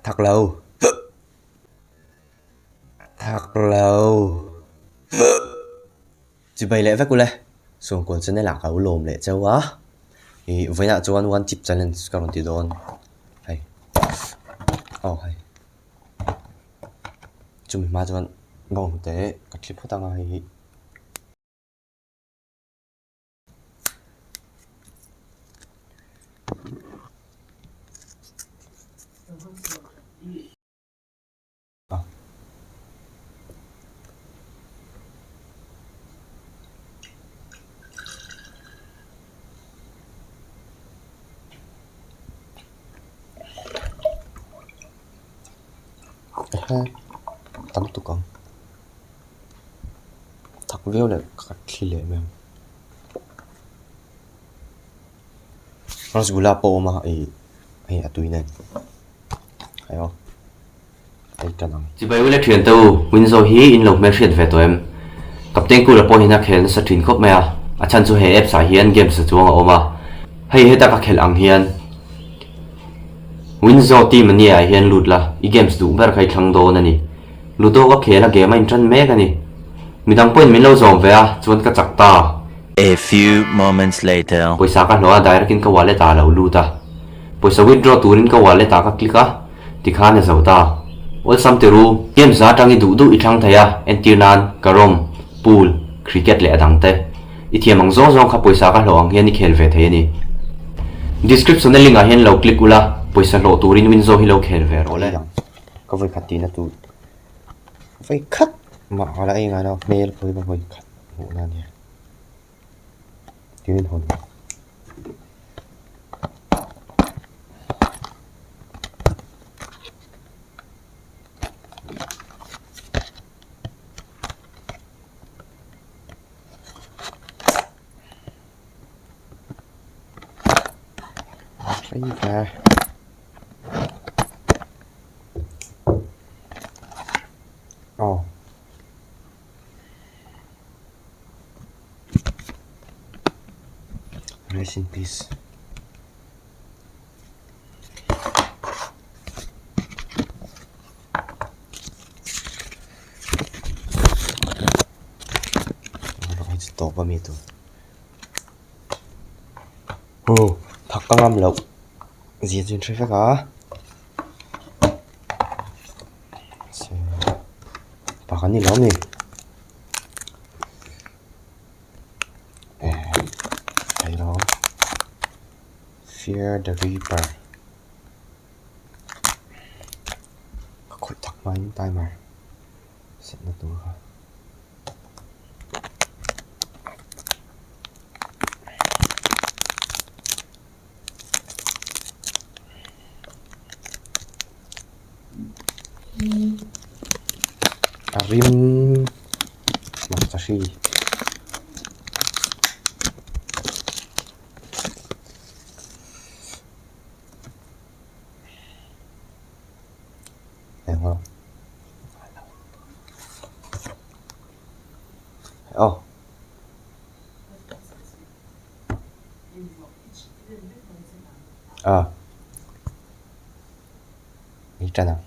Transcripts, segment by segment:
Thak lo. Thak lo. Chibai leh vek ule. Sawngkawn channel ah ka lo lawm leh chauh a. Ih vawiinah chuan one chip challenge ka rawn ti dawn. Hei. Aw hei. Chumi hma chuan bawng te ka thli phawt ang a hei hi. Tam tuk ang. Thak viau leh ka thli leh mai ang. Rasgula pawh a awm a ih hei a tui nen hei aw ei tan ang. Chibai ule thian te u, Winzo hi in lo hmelhriat ve tawh em? Captain Cool-a pawh hian a khel nasa thin khawp mai a, a chhan chu he apps ah hian games a chuang a awm a, hei heta ka khelh ang hian Winzo team a nia ah hian lut la, i games duh ber kha i thlang dawn a ni. Ludo ka khel a game a intan mek a ni. Midang pawhin min lo zawm ve a, chuan ka chak ta. A few moments later. Pawisa ka hlawh a, direct in ka wallet ah a lo lut a. Pawisa withdraw turin ka wallet ah ka click a, tikhan a zo ta. Awlsam ti ru, games za atang i duh duh i thlang thei a, entir nan, carrom, pool, cricket leh a dang te. I thiam ang zawng zawng kha pawisa ka hlawh ang hian i khel ve thei a ni. Description a link ah hian lo click ula, pawisa hlawh turin Winzo hi lo khel ve rawh le. Ka vawi khat tihna tur vawi khat mah ka la ei ngai lo hmel pawh hi ka vawi khat hmuh na ania tin hawn rei ve. Aw. Rest in peace. Tawp a mi tur. Aw thak ka ngam loh. Zia chu in hre vek a. Pakhat ni lo a ni. Hello. Fear the Reaper. Ka khawih tak hmain timer set na tur kha. A rim hmarcha hri eng aw aw. A ni tan ang.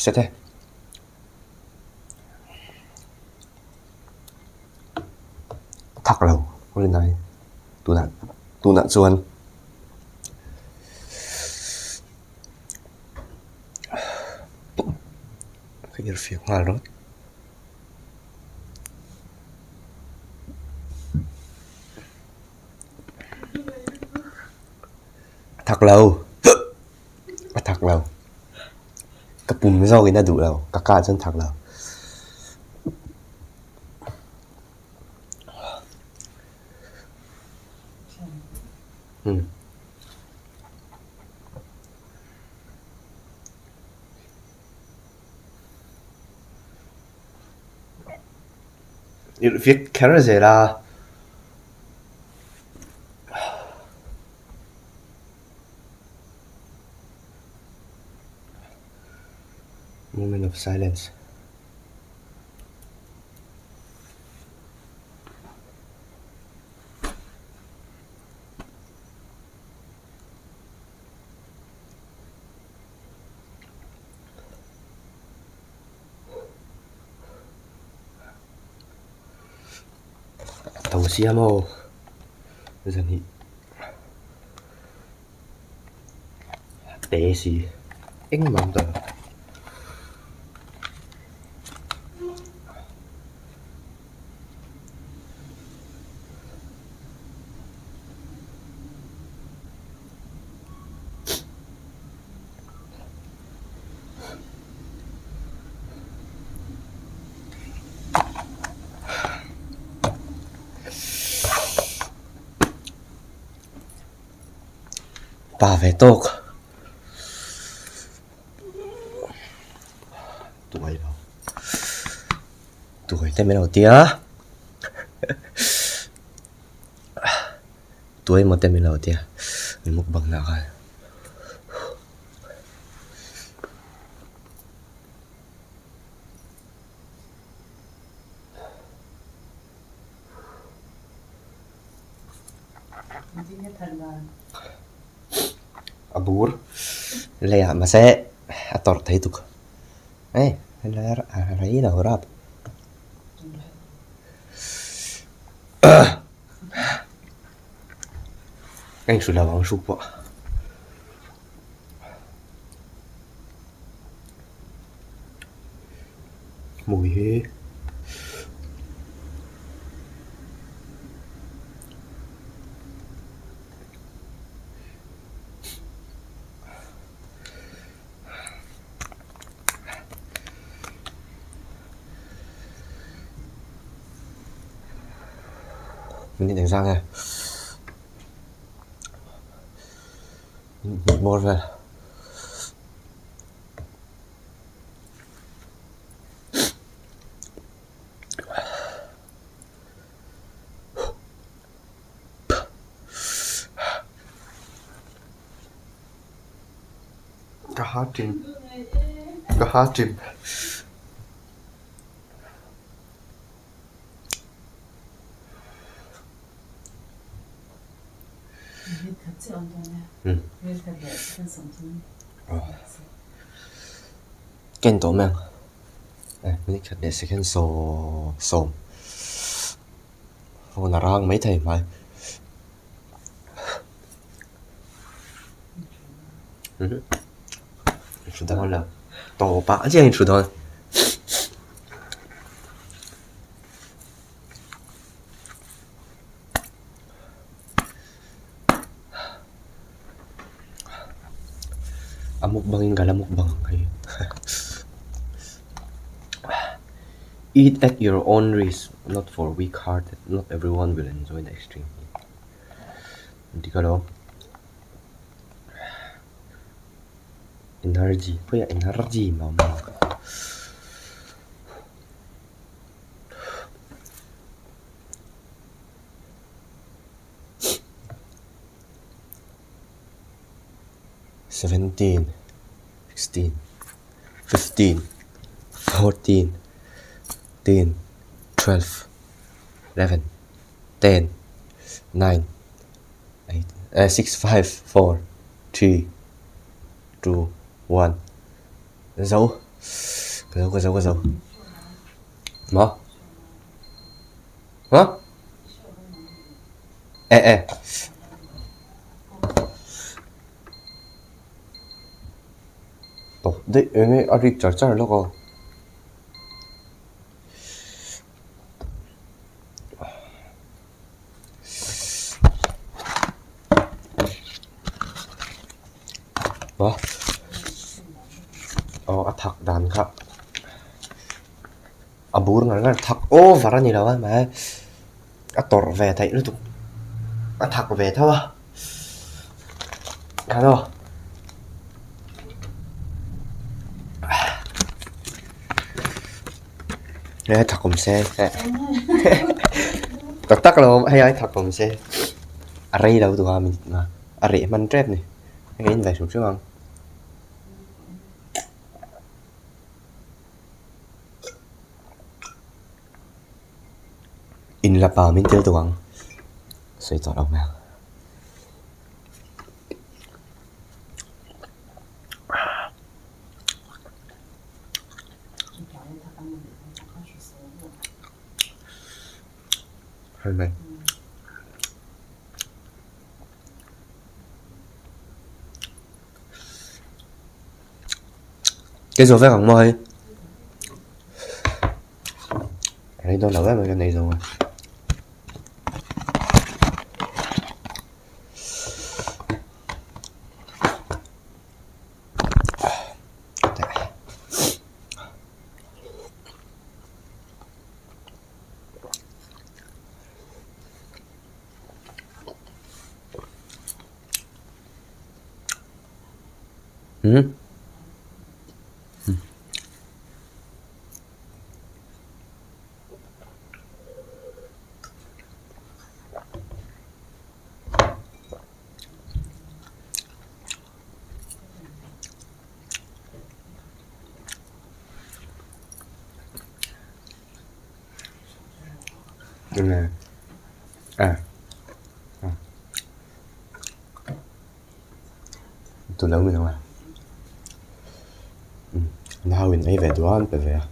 Set e. Thak lo rinai tunah tunah chuan ka irhfiak nghal rawt. A thak lo a thak lo ka pum zawkin a duh lo ka kah chuan thak lo. Umm. Irhfiak kher zel a. Silence. Tho siam aw zan hi te si engmah awm tawh lo. Pa ve tawk tuai lo tuai te min lo tia tuai maw te min lo tia mukbang na khan. A bur leiah mahse a tawrh thei tuk hei helai a rei lo rap ka inhrilh lo ang hruk pawh. Hmui hi minute engzah nge hnih bawr vel. Ka ha ṭin ka ha ṭin. Ken tawh mai ang minute khat leh second sawm sawm phone a rang mai thei hmai thu dawn lo tawp ah chiah in thu dawn. A mukbang in ka la mukbang ang hei eat at your own risk not for weak hearted not everyone will enjoy the extreme heat an ti kha lo energy khawiah energy mah awm lo. Seventeen sixteen fifteen fourteen ten twelve eleven ten nine eight eh six five four three two one zo ka zo ka zo ka zo maw huh eh eh tawp daih eng nge a rik char char lawk aw. Maw aw a thak dan kha. A bur ngar ngar thak over a ni lo a mahse a tawrh ve theih lutuk a thak ve tho a hello hei a thak awm se tak tak lo hei ai thak awm se a rei lo duh a a reh hman tep a ni hei a in ve hrim hrim ang. In la pa min tel tawh ang. Sawi tawh lo mai ang. Hei mai. Cái zo vek ang maw hei. Rei dawn lo em mai ka nei zo a. Hmm. Enge ah ah tu lo ni lo a nau in ei ve duh a an pe ve a.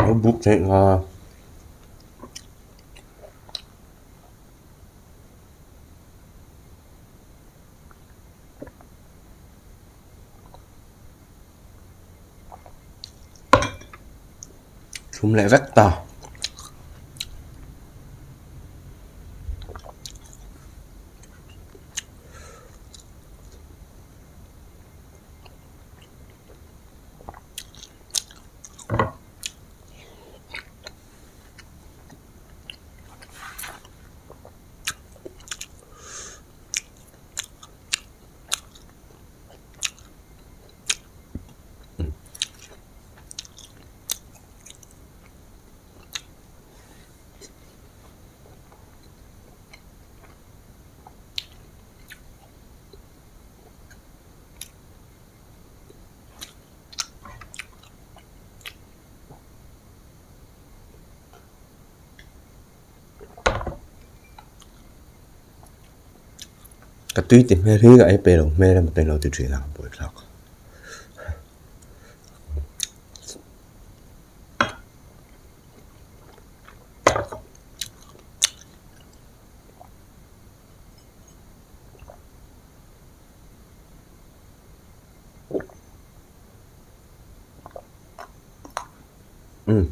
Lo buk theih nga. Thlum leh vek ta. Ka tui ti hmel hi ka ei pe lo hmel emaw te lo ti thin a buaithlak. Umm.